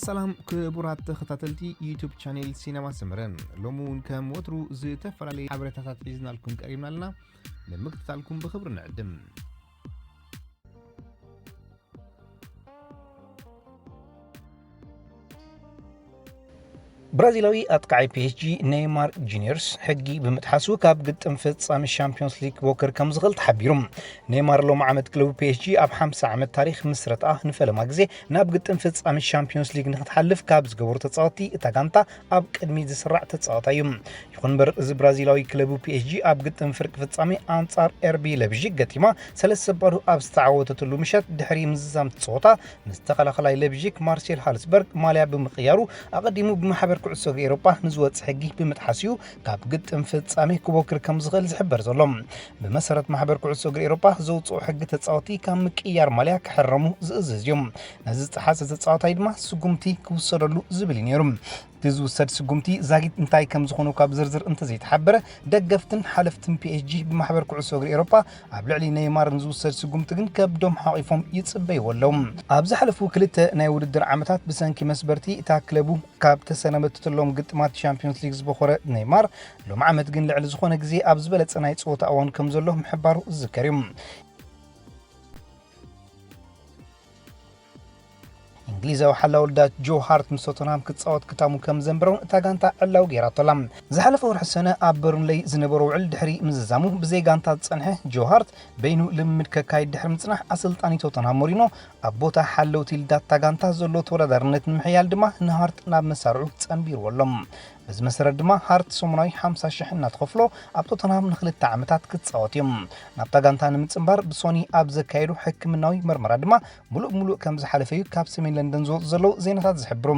ሰላም ክቡራት ተኸታተልቲ ዩቱብ ቻኔል ሲነማ ሰመረ፣ ሎሚ እውን ከም ወትሩ ዝተፈላለዩ ሓበሬታታት ሒዝናልኩም ቀሪብና ኣለና። ንምክትታልኩም ብኽብሪ ንዕድም። ብራዚላዊ ኣጥቃዓይ ፒኤስጂ ኔይማር ጁኒየርስ ሕጊ ብምጥሓሱ ካብ ግጥም ፍጻሜ ሻምፒዮንስ ሊግ ክቦክር ከም ዝኽእል ተሓቢሩ። ኔይማር ሎሚ ዓመት ክለቡ ፒኤስጂ ኣብ ሓምሳ ዓመት ታሪኽ ምስ ረትኣ ንፈለማ ግዜ ናብ ግጥም ፍጻሜ ሻምፒዮንስ ሊግ ንክትሓልፍ ካብ ዝገበሩ ተጻወትቲ እታ ጋንታ ኣብ ቅድሚት ዝስራዕ ተጻዋታይ እዩ። ይኹን እምበር እዚ ብራዚላዊ ክለቡ ፒኤስጂ ኣብ ግጥም ፍርቂ ፍጻሜ ኣንጻር ኤርቢ ለብዥግ ገጢማ ሰለስተ ባዶ ኣብ ዝተዓወተትሉ ምሸት ድሕሪ ምዝዛም እቲ ጸወታ ምስ ተኸላኸላይ ለብዥግ ማርሴል ሃልስበርግ ማልያ ብምቕያሩ ኣቐዲሙ ብማሕበር ኩዕሶ እግሪ ኤውሮጳ ንዝወጽእ ሕጊ ብምጥሓስ እዩ ካብ ግጥም ፍጻሜ ክቦክር ከም ዝኽእል ዝሕበር ዘሎ። ብመሰረት ማሕበር ኩዕሶ እግሪ ኤውሮጳ ዘውጽኦ ሕጊ ተጻወቲ ካብ ምቅያር ማልያ ክሕረሙ ዝእዝዝ እዩ። ነዚ ዝጠሓሰ ተጻዋታይ ድማ ስጉምቲ ክውሰደሉ ዝብል እዩ ነይሩ። እቲ ዝውሰድ ስጉምቲ ዛጊት እንታይ ከም ዝኾነ ካብ ዝርዝር እንተዘይተሓበረ፣ ደገፍትን ሓለፍትን ፒኤስጂ ብማሕበር ኩዕሶ እግሪ ኤውሮጳ ኣብ ልዕሊ ኔይማር ንዝውሰድ ስጉምቲ ግን ከብዶም ሓቒፎም ይጽበይዎ ኣለዉ። ኣብ ዝሓለፉ ክልተ ናይ ውድድር ዓመታት ብሰንኪ መስበርቲ እታ ክለቡ ካብ ተሰናበተትሎም ግጥማት ሻምፒዮንስ ሊግ ዝበኾረ ኔይማር፣ ሎም ዓመት ግን ልዕሊ ዝኾነ ግዜ ኣብ ዝበለጸ ናይ ጸወታ እዋን ከም ዘሎ ምሕባሩ ዝዝከር እዩ። እንግሊዛዊ ሓላው ልዳት ጆ ሃርት ምስ ቶተንሃም ክጻወት ክታሙ ከም ዘንበረውን እታ ጋንታ ዕላው ገይራቶ ኣላ። ዝሓለፈ ወርሒ ሰነ ኣብ በርንለይ ዝነበሮ ውዕል ድሕሪ ምዝዛሙ ብዘይ ጋንታ ዝጸንሐ ጆ ሃርት በይኑ ልምምድ ከካይድ ድሕሪ ምጽናሕ ኣሰልጣኒ ቶተንሃም ሞሪኖ ኣብ ቦታ ሓለውቲ ልዳት እታ ጋንታ ዘሎ ተወዳዳርነት ንምሕያል ድማ ንሃርት ናብ መሳርዑ ጸንቢርዎ ኣሎ። በዚ መሰረት ድማ ሃርት ሰሙናዊ ሓምሳ ሽሕ እናተኸፍሎ ኣብ ቶተንሃም ንክልተ ዓመታት ክጻወት እዩ። ናብታ ጋንታ ንምጽንባር ብሶኒ ኣብ ዘካየዱ ሕክምናዊ መርመራ ድማ ምሉእ ብምሉእ ከም ዝሓለፈ እዩ ካብ ሰሜን ለንደን ዝወፁ ዘለዉ ዜናታት ዝሕብሩ።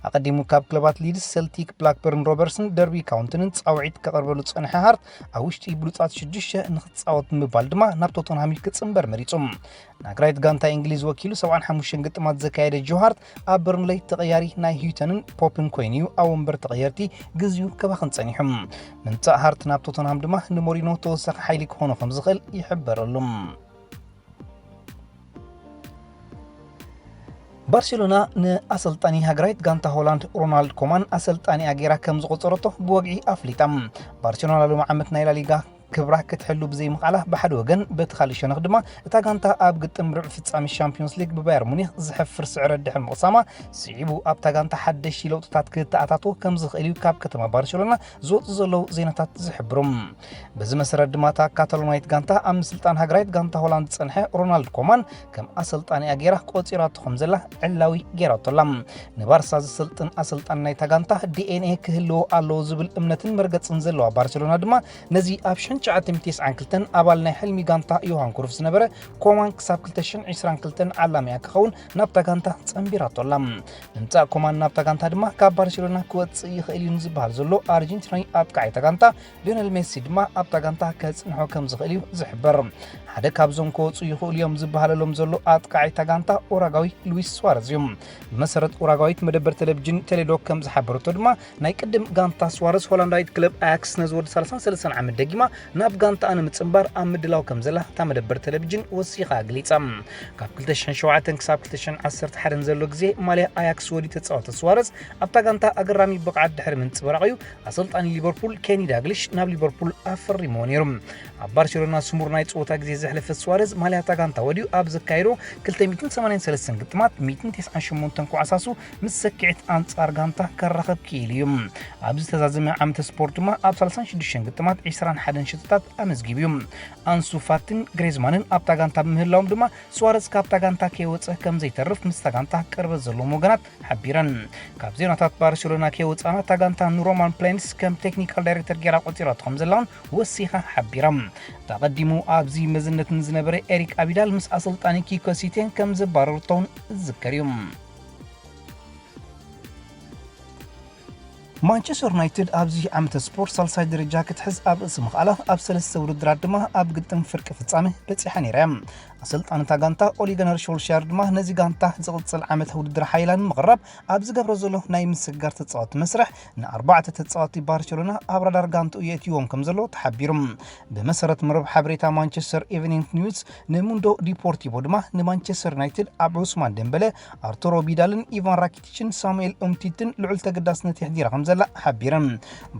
ኣቐዲሙ ካብ ክለባት ሊድስ፣ ሰልቲክ፣ ብላክበርን ሮቨርስን ደርቢ ካውንቲንን ጻውዒት ከቕርበሉ ዝጸንሐ ሃርት ኣብ ውሽጢ ብሉጻት ሽዱሽተ ንክትጻወት ብምባል ድማ ናብ ቶተንሃም እዩ ክጽንበር መሪጹ። ንኣግራይት ጋንታ እንግሊዝ ወኪሉ ሰብዓን ሓሙሽተን ግጥማት ዘካየደ ጆ ሃርት ኣብ በርንለይ ተቐያሪ ናይ ሂውተንን ፖፕን ኮይኑ እዩ ኣብ ወንበር ተቐየርቲ ግዜኡ ከባኽን ጸኒሑ። ምምጻእ ሃርት ናብ ቶተንሃም ድማ ንሞሪኖ ተወሳኺ ሓይሊ ክኾኖ ከም ዝኽእል ይሕበረሉ። ባርሴሎና ንኣሰልጣኒ ሃገራዊት ጋንታ ሆላንድ ሮናልድ ኮማን ኣሰልጣኒኣ ገይራ ከም ዝቆጸረቶ ብወግዒ ኣፍሊጣ። ባርሴሎና ሎሚ ዓመት ናይ ላሊጋ ክብራ ክትሕሉ ብዘይምኽኣላ ብሓደ ወገን፣ በቲ ካልእ ሸነኽ ድማ እታ ጋንታ ኣብ ግጥም ርብዒ ፍጻሜ ሻምፒዮንስ ሊግ ብባየር ሙኒክ ዘሕፍር ስዕረት ድሕሪ ምቕሳማ ስዒቡ ኣብታ ጋንታ ሓደሽቲ ለውጥታት ክተኣታቶ ከም ዝኽእል እዩ ካብ ከተማ ባርሴሎና ዝወፁ ዘለዉ ዜናታት ዝሕብሩ። በዚ መሰረት ድማ እታ ካታሎናዊት ጋንታ ኣብ ምስልጣን ሃገራዊት ጋንታ ሆላንድ ዝጸንሐ ሮናልድ ኮማን ከም ኣሰልጣኒኣ ገይራ ቆጺራቶ ከም ዘላ ዕላዊ ገይራቶ ኣላ። ንባርሳ ዝሰልጥን ኣሰልጣኒ ናይታ ጋንታ ዲኤንኤ ክህልዎ ኣለዎ ዝብል እምነትን መርገጽን ዘለዋ ባርሴሎና ድማ ነዚ ኣብ ሽሕን ትሽዓተ ሚእትን ተስዓን ክልተን ኣባል ናይ ሕልሚ ጋንታ ዮሃን ክሩፍ ዝነበረ ኮማን ክሳብ ክልተ ሽሕን ዕስራን ክልተን ዓላሚኣ ክኸውን ናብታ ጋንታ ጸንቢራቶ ኣላ። ምምጻእ ኮማን ናብታ ጋንታ ድማ ካብ ባርሴሎና ክወጽእ ይኽእል እዩ ንዝበሃል ዘሎ ኣርጀንቲናዊ ኣጥቃዒ እታ ጋንታ ሊዮነል ሜሲ ድማ ኣብታ ጋንታ ከጽንሖ ከም ዝኽእል እዩ ዝሕበር። ሓደ ካብዞም ክወጹ ይኽእሉ እዮም ዝበሃለሎም ዘሎ ኣጥቃዒ እታ ጋንታ ኡራጋዊ ሉዊስ ሱዋረዝ እዩ። ብመሰረት ኡራጋዊት መደበር ቴሌቪዥን ቴሌዶክ ከም ዝሓበረቶ ድማ ናይ ቅድም ጋንታ ሱዋረዝ ሆላንዳዊት ክለብ ኣያክስ ነዚ ወዲ ሰላሳን ሰለስተን ዓመት ደጊማ ናብ ጋንታኣ ንምጽንባር ኣብ ምድላው ከም ዘላ እታ መደበር ቴሌቪዥን ወሲኻ ኣግሊጻ። ካብ ክልተ ሽሕን ሸውዓተን ክሳብ ክልተ ሽሕን ዓሰርተ ሓደን ዘሎ ግዜ ማልያ ኣያክስ ወዲ ተጻወተ ሱዋረዝ ኣብታ ጋንታ ኣገራሚ ብቕዓት ድሕሪ ምንጽብራቕ እዩ ኣሰልጣኒ ሊቨርፑል ኬኒ ዳግሊሽ ናብ ሊቨርፑል ኣፈሪምዎ ነይሩ። ኣብ ባርሴሎና ስሙር ናይ ጸወታ ግዜ ዘሕለፈ ሱዋረዝ ማልያ እታ ጋንታ ወዲኡ ኣብ ዘካየዶ ክልተ ሚእትን ሰማንያን ሰለስተን ግጥማት ሚእትን ተስዓን ሸሞንተን ኮዓሳሱ ምስ ሰኪዐት ኣንጻር ጋንታ ከራኸብ ክኢሉ እዩ። ኣብዚ ዝተዛዘመ ዓመተ ስፖርት ድማ ኣብ ሰላሳን ሽዱሽተን ግጥማት ዕስራን ሓደን ሽቶታት ኣመዝጊቡ እዩ። ኣንሱ ፋትን ግሬዝማንን ኣብታ ጋንታ ብምህላዎም ድማ ሱዋረዝ ካብታ ጋንታ ከይወጸ ከም ዘይተርፍ ምስታ ጋንታ ቅርበት ዘለዎም ወገናት ሓቢረን። ካብ ዜናታት ባርሴሎና ከይወጻና እታ ጋንታ ንሮማን ፕሌንስ ከም ቴክኒካል ዳይሬክተር ገይራ ቆጺራቶ ከም ዘላውን ወሲኻ ሓቢራ። እታ ቀዲሙ ኣብዚ መዝነት ንዝነበረ ኤሪክ ኣቢዳል ምስ ኣሰልጣኒ ኪኮ ሲቴን ከም ዘባረርቶውን ዝዝከር እዩ። ማንቸስተር ዩናይትድ ኣብዚ ዓመተ ስፖርት ሳልሳይ ደረጃ ክትሕዝ ኣብ ርእሲ ምኽኣላ ኣብ ሰለስተ ውድድራት ድማ ኣብ ግጥም ፍርቂ ፍጻመ በጺሓ ነይራ እያ። ስልጣን እታ ጋንታ ኦሊገነር ሾልሻየር ድማ ነዚ ጋንታ ዝቕጽል ዓመት ውድድር ሓይላ ንምቕራብ ኣብ ዝገብሮ ዘሎ ናይ ምስግጋር ተጻወቲ መስርሕ ንኣርባዕተ ተጻወቲ ባርሴሎና ኣብ ራዳር ጋንትኡ የእትይዎም ከም ዘሎ ተሓቢሩ። ብመሰረት መረብ ሓበሬታ ማንቸስተር ኢቨኒንግ ኒውስ ንሙንዶ ዲፖርቲቮ ድማ ንማንቸስተር ዩናይትድ ኣብ ዑስማን ደምበለ፣ ኣርቱሮ ቪዳልን ኢቫን ራኪቲችን ሳሙኤል ኡምቲትን ልዑል ተገዳስነት የሕዲራ ከም ዘላ ሓቢረን።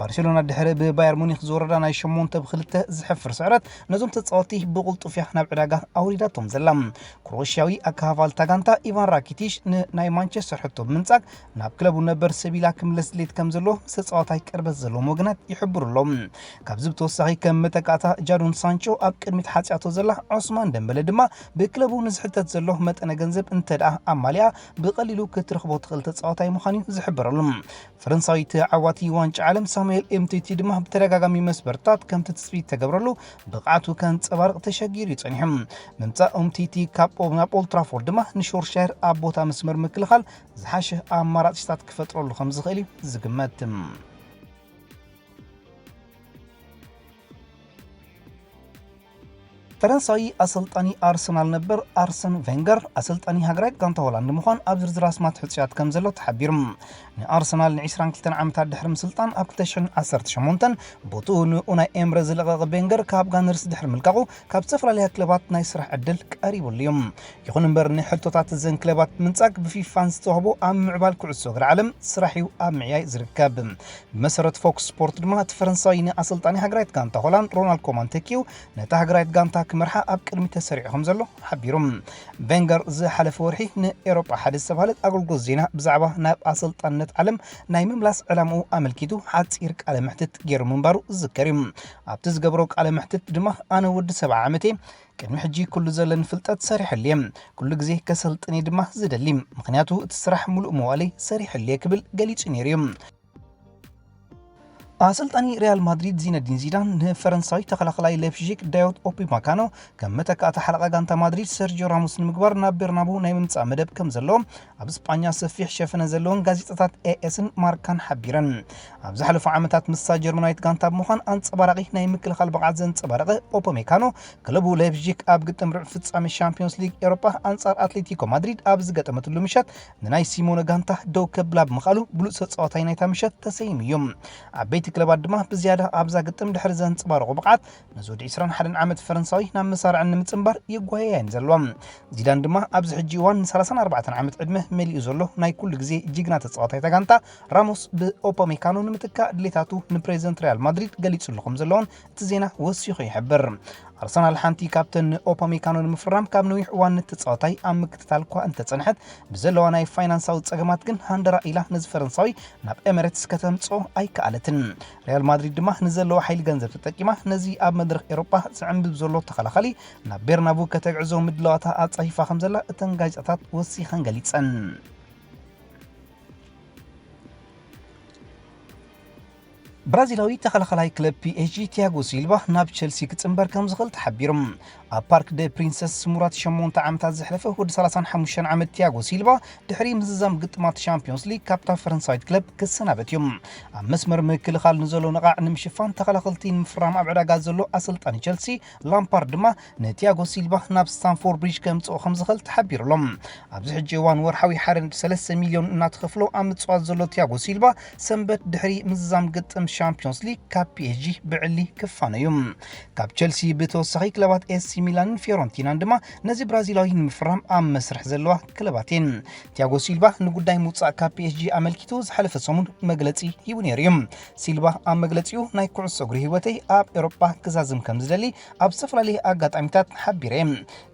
ባርሴሎና ድሕሪ ብባየር ሙኒክ ዝወረዳ ናይ ሸሞንተ ብክልተ ዝሕፍር ስዕረት ነዞም ተጻወቲ ብቕልጡፍ እያ ናብ ዕዳጋ ኣውሪዳቶም ዘላ። ክሮኤሽያዊ ኣካፋፋልታ ጋንታ ኢቫን ራኪቲሽ ንናይ ማንቸስተር ሕቶ ብምንጻግ ናብ ክለቡ ነበር ሰቢላ ክምለስ ድሌት ከም ዘሎ ምስ ተጻዋታይ ቅርበት ዘለዎም ወገናት ይሕብሩ ኣለዉ። ካብዚ ብተወሳኺ ከም መተካእታ ጃዶን ሳንቾ ኣብ ቅድሚት ሓጽያቶ ዘላ ዑስማን ደምበለ ድማ ብክለቡ ንዝሕተት ዘሎ መጠነ ገንዘብ እንተ ደኣ ኣማሊኣ ብቐሊሉ ክትረኽቦ ትኽእል ተጻዋታይ ምዃኑ እዩ ዝሕበረሉ። ፈረንሳዊ ተዓዋቲ ዋንጫ ዓለም ሳሙኤል ኤምቲቲ ድማ ብተደጋጋሚ መስበርታት ከምቲ ትጽቢት ተገብረሉ ብቕዓቱ ከንጸባርቕ ተሸጊሩ እዩ ጸኒሑ። ምምጻእ ኡምቲቲ ካብ ኦብ ናብ ኦልትራፎርድ ድማ ንሾርሻየር ኣብ ቦታ መስመር ምክልኻል ዝሓሸ ኣማራጺታት ክፈጥረሉ ከም ዝኽእል እዩ ዝግመት። ፈረንሳዊ ኣሰልጣኒ ኣርሰናል ነበር ኣርሰን ቬንገር ኣሰልጣኒ ሃገራዊት ጋንታ ሆላንድ ንምዃን ኣብ ዝርዝር ኣስማት ሕጹያት ከም ዘሎ ተሓቢሩ። ንኣርሰናል ን22 ዓመታት ድሕሪ ምስልጣን ኣብ ክልተ ሽሕን ዓሰርተ ሸሞንተን ቦትኡ ንኡናይ ኤምረ ዝለቐቐ ቬንገር ካብ ጋነርስ ድሕሪ ምልቃቑ ካብ ዝተፈላለያ ክለባት ናይ ስራሕ ዕድል ቀሪቡሉ እዩ። ይኹን እምበር ንሕቶታት እዘን ክለባት ምንጻግ ብፊፋን ዝተዋህቦ ኣብ ምዕባል ኩዕሶ እግሪ ዓለም ስራሕ እዩ ኣብ ምዕያይ ዝርከብ። ብመሰረት ፎክስ ስፖርት ድማ እቲ ፈረንሳዊ ንኣሰልጣኒ ሃገራዊት ጋንታ ሆላንድ ሮናልድ ኮማን ተኪኡ ነታ ሃገራዊት ጋንታ ክመርሓ ኣብ ቅድሚ ተሰሪዑ ከም ዘሎ ሓቢሩ። ቬንገር ዝሓለፈ ወርሒ ንኤሮጳ ሓደ ዝተባህለት ኣገልግሎት ዜና ብዛዕባ ናብ ኣሰልጣንነት ዓለም ናይ ምምላስ ዕላምኡ ኣመልኪቱ ሓጺር ቃለ መሕትት ገይሩ ምንባሩ ዝዝከር እዩ። ኣብቲ ዝገብሮ ቃለ መሕትት ድማ ኣነ ወዲ ሰብዓ ዓመት እየ። ቅድሚ ሕጂ ኩሉ ዘለኒ ፍልጠት ሰሪሐሉ እየ። ኩሉ ግዜ ከሰልጥን እየ ድማ ዝደሊ። ምኽንያቱ እቲ ስራሕ ሙሉእ መዋእለይ ሰሪሐሉ እየ ክብል ገሊጹ ነይሩ እዩ። ኣሰልጣኒ ሪያል ማድሪድ ዚነዲን ዚዳን ንፈረንሳዊ ተኸላኸላይ ሌፕሺግ ዳዮት ኦፒማካኖ ከም መተካእታ ሓለቓ ጋንታ ማድሪድ ሰርጂዮ ራሞስ ንምግባር ናብ ቤርናቡ ናይ ምምጻእ መደብ ከም ዘለዎ ኣብ ስጳኛ ሰፊሕ ሸፈነ ዘለዎን ጋዜጣታት ኤኤስን ማርካን ሓቢረን። ኣብ ዝሓለፉ ዓመታት ምስታ ጀርመናዊት ጋንታ ብምዃን ኣንጸባራቒ ናይ ምክልኻል ብቕዓት ዘንጸባረቐ ኦፖሜካኖ ክለቡ ላይፕዚግ ኣብ ግጥም ርብዒ ፍጻሜ ሻምፒዮንስ ሊግ ኤውሮጳ ኣንጻር ኣትሌቲኮ ማድሪድ ኣብ ዝገጠመትሉ ምሸት ንናይ ሲሞነ ጋንታ ደው ከብላ ብምኽኣሉ ብሉጽ ተጻዋታይ ናይታ ምሸት ተሰይሙ እዩ። ዓበይቲ ክለባት ድማ ብዝያዳ ኣብዛ ግጥም ድሕሪ ዘንጸባረቑ ብቕዓት ነዚ ወዲ ዕስራን ሓደን ዓመት ፈረንሳዊ ናብ መሳርዕን ንምጽንባር ይጓየያ እየን ዘለዋ። ዚዳን ድማ ኣብዚ ሕጂ እዋን ን34 ዓመት ዕድመ መሊኡ ዘሎ ናይ ኩሉ ግዜ ጅግና ተጻዋታይ እታ ጋንታ ራሞስ ብኦፓሜካኖ ንምትካእ ድሌታቱ ንፕሬዚደንት ሪያል ማድሪድ ገሊጹሉ ከም ዘለዎን እቲ ዜና ወሲኹ ይሕብር። ኣርሰናል ሓንቲ ካብተን ንኦፓሜካኖ ንምፍራም ካብ ነዊሕ እዋን ንተጻዋታይ ኣብ ምክትታል እኳ እንተጸንሐት ብዘለዋ ናይ ፋይናንሳዊ ጸገማት ግን ሃንደራ ኢላ ነዚ ፈረንሳዊ ናብ ኤሚሬትስ ከተምጽኦ ኣይከኣለትን። ሪያል ማድሪድ ድማ ንዘለዋ ሓይሊ ገንዘብ ተጠቂማ ነዚ ኣብ መድረኽ ኤውሮጳ ዝዕንብብ ዘሎ ተኸላኻሊ ናብ ቤርናቡ ከተግዕዞ ምድላዋታ ኣጻፊፋ ከም ዘላ እተን ጋዜጣታት ወሲኸን ገሊጸን። ብራዚላዊ ተኸላኸላይ ክለብ ፒኤስጂ ቲያጎ ሲልቫ ናብ ቸልሲ ክጽንበር ከም ዝኽእል ተሓቢሩ። ኣብ ፓርክ ደ ፕሪንሰስ ስሙራት ሸሞንተ ዓመታት ዘሕለፈ ወዲ ሰላሳን ሓሙሽተን ዓመት ቲያጎ ሲልቫ ድሕሪ ምዝዛም ግጥማት ሻምፒዮንስ ሊግ ካብታ ፈረንሳዊት ክለብ ክሰናበት እዩ። ኣብ መስመር ምክልኻል ንዘሎ ነቓዕ ንምሽፋን ተኸላኸልቲ ንምፍራም ኣብ ዕዳጋ ዘሎ ኣሰልጣኒ ቸልሲ ላምፓርድ ድማ ንቲያጎ ሲልቫ ናብ ስታንፎርድ ብሪጅ ከምጽኦ ከም ዝኽእል ተሓቢሩ ኣሎ። ኣብዚ ሕጂ እዋን ወርሓዊ ሓደ ነጥቢ ሰለስተ ሚልዮን እናተኸፍሎ ኣብ ምጽዋት ዘሎ ቲያጎ ሲልቫ ሰንበት ድሕሪ ምዝዛም ግጥም ሻምፒዮንስ ሊግ ካብ ፒኤስጂ ብዕሊ ክፋነ እዩ። ካብ ቸልሲ ብተወሳኺ ክለባት ኤሲ ሚላንን ፊዮረንቲናን ድማ ነዚ ብራዚላዊ ንምፍራም ኣብ መስርሕ ዘለዋ ክለባት እየን። ቲያጎ ሲልቫ ንጉዳይ ምውጻእ ካብ ፒኤስጂ ኣመልኪቱ ዝሓለፈ ሰሙን መግለጺ ሂቡ ነይሩ እዩ። ሲልቫ ኣብ መግለጺኡ ናይ ኩዕሶ እግሪ ህይወተይ ኣብ ኤውሮጳ ክዛዝም ከም ዝደሊ ኣብ ዝተፈላለየ ኣጋጣሚታት ሓቢረ እየ።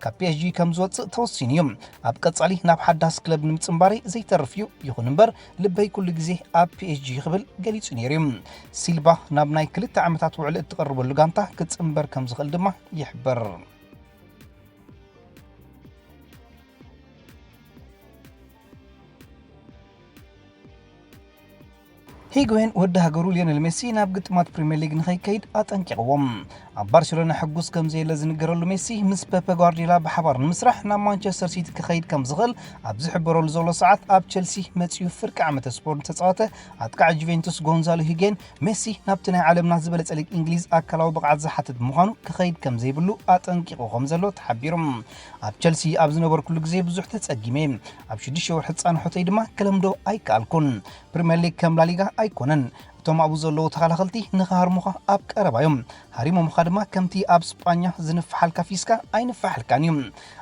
ካብ ፒኤስጂ ከም ዝወጽእ ተወሲኑ እዩ። ኣብ ቀጻሊ ናብ ሓዳስ ክለብ ንምጽንባረይ ዘይተርፍ እዩ። ይኹን እምበር ልበይ ኩሉ ግዜ ኣብ ፒኤስጂ ክብል ገሊጹ ነይሩ እዩ። ሲልቫ ናብ ናይ ክልተ ዓመታት ውዕሊ እትቐርበሉ ጋንታ ክጽንበር ከም ዝኽእል ድማ ይሕበር። ሂግዌን ወዲ ሃገሩ ሊዮኔል ሜሲ ናብ ግጥማት ፕሪምየር ሊግ ንኸይከይድ ኣጠንቂቕዎም። ኣብ ባርሴሎና ሕጉስ ከም ዘየለ ዝንገረሉ ሜሲ፣ ምስ ፔፕ ጓርዲዮላ ብሓባር ንምስራሕ ናብ ማንቸስተር ሲቲ ክኸይድ ከም ዝኽእል ኣብ ዝሕበረሉ ዘሎ ሰዓት፣ ኣብ ቸልሲ መጺኡ ፍርቂ ዓመተ ስፖርት ተጻወተ ኣጥቃዒ ጁቬንቱስ ጎንዛሎ ሂጌን፣ ሜሲ ናብቲ ናይ ዓለምና ዝበለጸ ሊግ እንግሊዝ ኣካላዊ ብቕዓት ዝሓትት ብምዃኑ ክኸይድ ከም ዘይብሉ ኣጠንቂቑ ከም ዘሎ ተሓቢሩ። ኣብ ቸልሲ ኣብ ዝነበርኩሉ ግዜ ብዙሕ ተጸጊመ። ኣብ ሽዱሽተ ወርሒ ዝጻንሖተይ ድማ ክለምዶ ኣይከኣልኩን። ፕሪምየር ሊግ ከም ላሊጋ ኣይኮነን። እቶም ኣብኡ ዘለዉ ተኸላኸልቲ ንኽሃርሙኻ ኣብ ቀረባ እዮም። ሃሪሞምኻ ድማ ከምቲ ኣብ ስጳኛ ዝንፈሓልካ ፊስካ ኣይንፈሓልካን እዩ።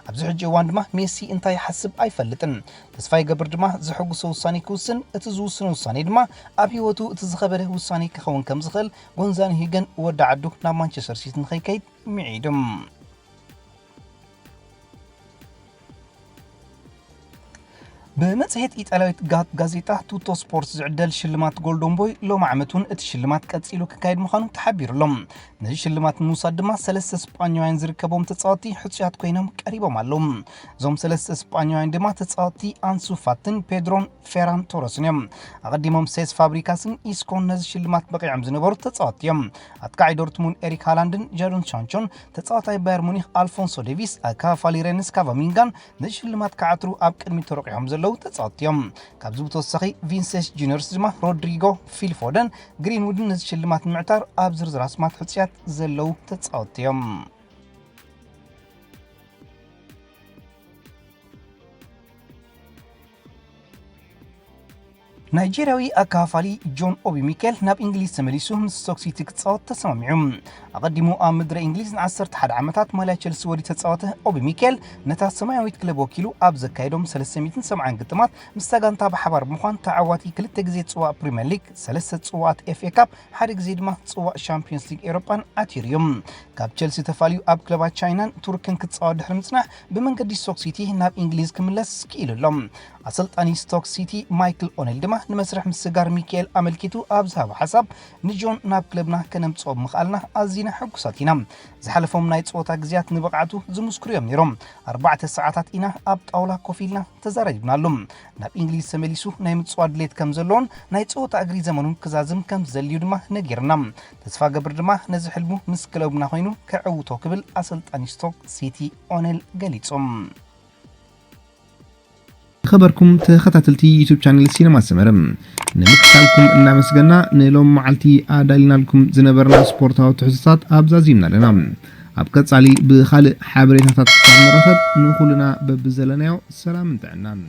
ኣብዚ ሕጂ እዋን ድማ ሜሲ እንታይ ይሓስብ ኣይፈልጥን። ተስፋ ይገብር ድማ ዘሐጉሶ ውሳኔ ክውስን፣ እቲ ዝውስኖ ውሳኔ ድማ ኣብ ህይወቱ እቲ ዝኸበደ ውሳኔ ክኸውን ከም ዝኽእል ጎንዛሎ ሂገን ወዲ ዓዱ ናብ ማንቸስተር ሲቲ ንኸይከይድ ምዒዱ። ብመጽሔት ኢጣልያዊት ጋ-፣ ጋዜጣ ቱቶ ስፖርት ዝዕደል ሽልማት ጎልደን ቦይ ሎም ዓመት እውን እቲ ሽልማት ቀጺሉ ክካየድ ምዃኑ ተሓቢሩ ኣሎ። ነዚ ሽልማት ንምውሳድ ድማ ሰለስተ ስጳኛውያን ዝርከቦም ተጻወትቲ ሕጹያት ኮይኖም ቀሪቦም ኣለዉ። እዞም ሰለስተ ስጳኛውያን ድማ ተጻወትቲ ኣንሱ ፋትን ፔድሮን ፌራን ቶረስን እዮም። ኣቐዲሞም ሴስ ፋብሪካስን ኢስኮን ነዚ ሽልማት በቒዖም ዝነበሩ ተጻወትቲ እዮም። ኣጥቃዒ ዶርትሙንድ ኤሪክ ሃላንድን ጃዶን ሳንቾን፣ ተጻዋታይ ባየር ሙኒክ ኣልፎንሶ ዴቪስ፣ ኣካፋሊ ሬንስ ካቫሚንጋን ነዚ ሽልማት ክዓትሩ ኣብ ቅድሚት ተረቂሖም ዘለዉ ተጻወትቲ እዮም። ካብዚ ብተወሳኺ ቪንሰስ ጁኒዮርስ ድማ ሮድሪጎ፣ ፊል ፎደን፣ ግሪንውድን ነዚ ሽልማት ንምዕታር ኣብ ዝርዝር ኣስማት ሕጹያት ዘለዉ ተጻወትቲ እዮም። ናይጄርያዊ ኣካፋሊ ጆን ኦቢ ሚኬል ናብ እንግሊዝ ተመሊሱ ምስ ስቶክ ሲቲ ክጻወት ተሰማሚዑ። ኣቐዲሙ ኣብ ምድረ እንግሊዝ ንዓሰርተ ሓደ ዓመታት ማልያ ቸልሲ ወዲ ተጻወተ ኦቢ ሚኬል፣ ነታ ሰማያዊት ክለብ ወኪሉ ኣብ ዘካየዶም ሰለስተ ሚእትን ሰብዓን ግጥማት ምስታ ጋንታ ብሓባር ብምዃን ተዓዋቲ ክልተ ግዜ ጽዋእ ፕሪምየር ሊግ፣ ሰለስተ ጽዋኣት ኤፍ ኤ ካፕ፣ ሓደ ግዜ ድማ ጽዋእ ሻምፒዮንስ ሊግ ኤውሮጳን ዓቲሩ እዩ። ካብ ቸልሲ ተፋልዩ ኣብ ክለባት ቻይናን ቱርክን ክጻወት ድሕሪ ምጽናሕ፣ ብመንገዲ ስቶክ ሲቲ ናብ እንግሊዝ ክምለስ ክኢሉ ኣሎ። ኣሰልጣኒ ስቶክ ሲቲ ማይክል ኦኔል ድማ ንመስርሕ ምስጋር ሚካኤል ኣመልኪቱ ኣብ ዝሃቦ ሓሳብ፣ ንጆን ናብ ክለብና ከነምጽኦ ብምኽኣልና ኣዚና ሕጉሳት ኢና። ዝሓለፎም ናይ ጸወታ ግዜያት ንብቕዓቱ ዝምስክሩ እዮም ነይሮም። ኣርባዕተ ሰዓታት ኢና ኣብ ጣውላ ኮፍ ኢልና ተዛራሪብናሉ። ናብ እንግሊዝ ተመሊሱ ናይ ምጽዋት ድሌት ከም ዘለዎን ናይ ጸወታ እግሪ ዘመኑን ክዛዝም ከም ዝደልዩ ድማ ነጊርና። ተስፋ ገብር ድማ ነዚ ሕልሙ ምስ ክለብና ኮይኑ ከዕውቶ ክብል ኣሰልጣኒ ስቶክ ሲቲ ኦኔል ገሊጹ። ዝኸበርኩም ተኸታተልቲ ዩቱብ ቻነል ሲነማ ሰመረ፣ ንምክታልኩም እናመስገና፣ ንሎም መዓልቲ ኣዳሊናልኩም ዝነበርና ስፖርታዊ ትሕዝቶታት ኣብዛዚምና ኣለና። ኣብ ቀጻሊ ብኻልእ ሓበሬታታት ክሳብ ንራኸብ፣ ንኹልና በብዘለናዮ ሰላምን ጥዕናን።